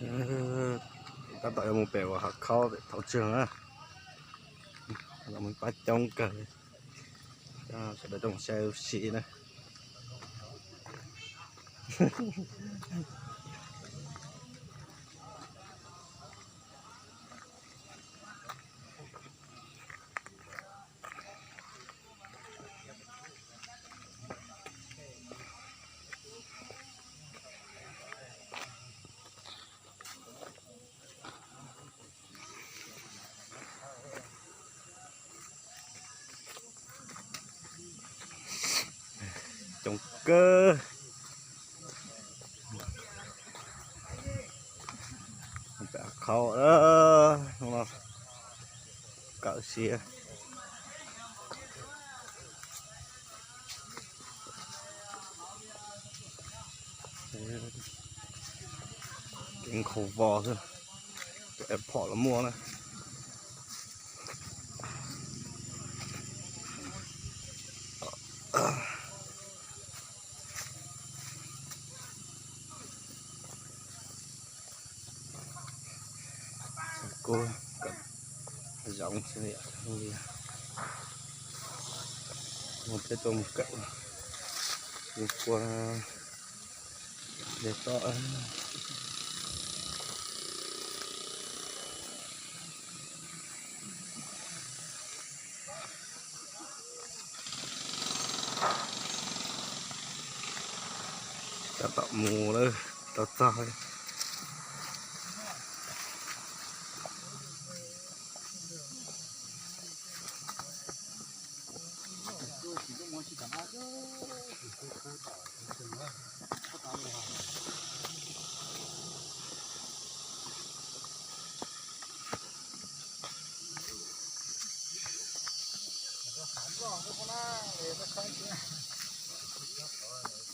Tab tom yuav mus pem uas hav khaub pem thauv tsag na. Los mus pab coob kawg. Sawv daws tuaj mus saib ua si na. Coob kawg. Khaub no kawm siab. Kev nkhaus vos xwb, tus airport los muaj na. Kuv zoov xwb li. Mus peb tuaj mus kawm, mus kua dej toj. Tab tom mus lawm, tau txog.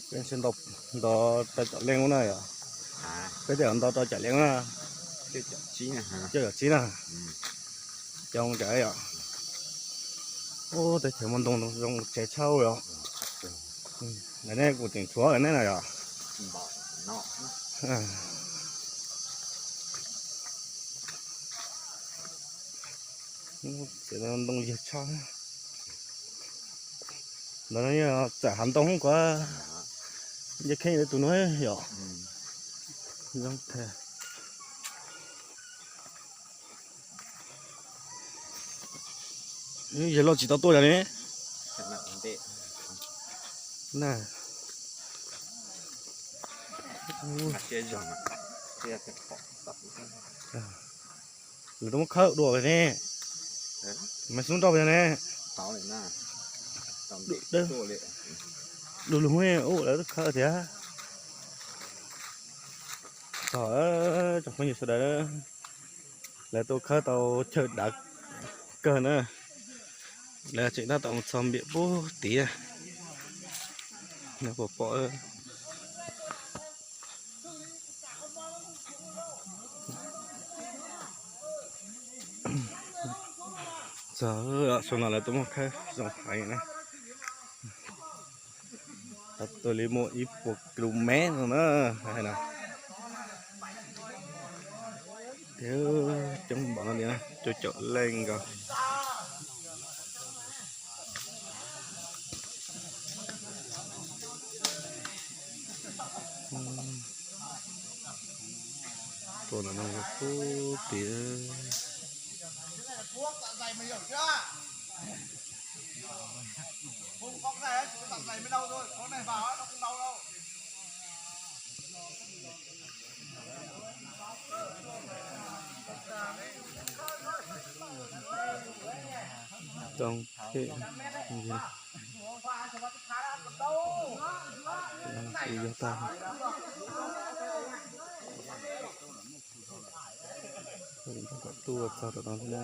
Peb nto rau caum leej ub na yom? Peb twb nto rau caum leej ub na. Coj yom tsib na. Coob cas yom? Ub, teb chaws muaj ntoo zoo tsev tshaj yom. Ntawm nej kuv tseem tshuav ntawm nej na yom. Tsev ntoo yawg tshaj. Ntawm no yog txawm hav ntoo kuv, yog kheej tus no yom. Zoo tag. Yawg loj tsis tau tuaj yog ne. Na, lawv twb muab khawb dua ne. Maiv xub nrauj yog ne. Du lug ub, lawv twb khawb tiag. Txog tsoom phooj ywg sawv daws, lawv tuaj khawb tau chaw dav kawg na. Lawv tseem tab tom mus txog npiam pub tiav. Nws puas pom. Txog, saum no lawv tuaj muab khawb zoo heev na. Tau tuaj li muaj ib puas kilómev no na. Tiag, coob npaum no tiag, cuaj caum leej nkaus. Tuaj ntawm no pub tiag. Too phem, yog tag. Kom tuaj txog tom no thiab na.